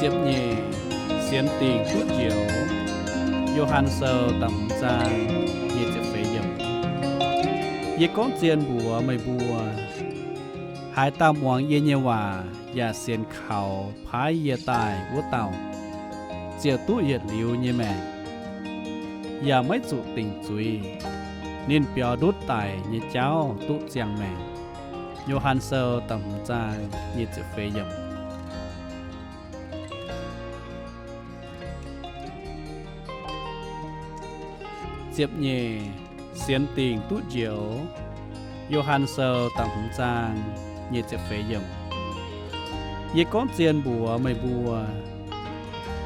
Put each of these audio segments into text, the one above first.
Ziepc nyeic, sienx dingc duqv njoux. Yo^han Sou da'hmz zaang nyic ziepc feix yiemc. Yie gorngv zien mbuox meih mbuo, haaix dauh muangx yie nyei waac yaac sienx kaux paaiv yie daaih wuov dauh, ziouc duqv yietc liuz nyei maengc, yaac maiv zuqc dingc zuiz. Ninh biaux ndutv daic nyei jauv duqv ziangh maengc. Yo^han Sou da'hmz zaang nyic ziepc feix yiemc. Ziepc nyeic, sienx dingc duqv njoux. Yo^han Sou da'hmz zaang nyic ziepc feix yiemc. Yie gorngv zien mbuox meih mbuo,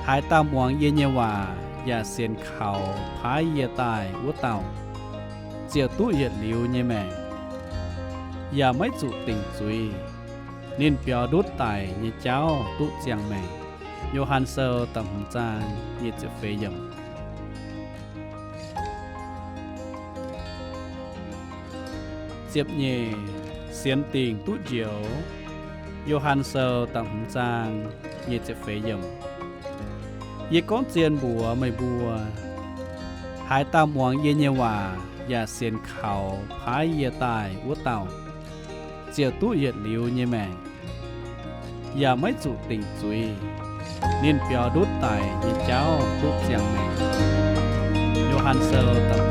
haaix dauh muangx yie nyei waac yaac sienx kaux paaiv yie daaih wuov dauh, ziouc duqv yietc liuz nyei maengc, yaac maiv zuqc dingc zuiz. Ninh biaux ndutv daic nyei jauv duqv ziangh maengc. Yo^han Sou da'hmz zaang nyic ziepc feix yiemc. Ziepc nyeic, sienx dingc duqv njoux. Yo^han Sou da'hmz zaang nyic ziepc feix yiemc. Yie gorngv zien mbuox meih mbuo, haaix dauh muangx yie nyei waac yaac sienx kaux paaiv yie daaih wuov dauh, ziouc duqv yietc liuz nyei maengc, yaac maiv zuqc dingc zuiz. Ninh biaux ndutv daic nyei jauv duqv ziangh maengc. Yo^han Sou da'hmz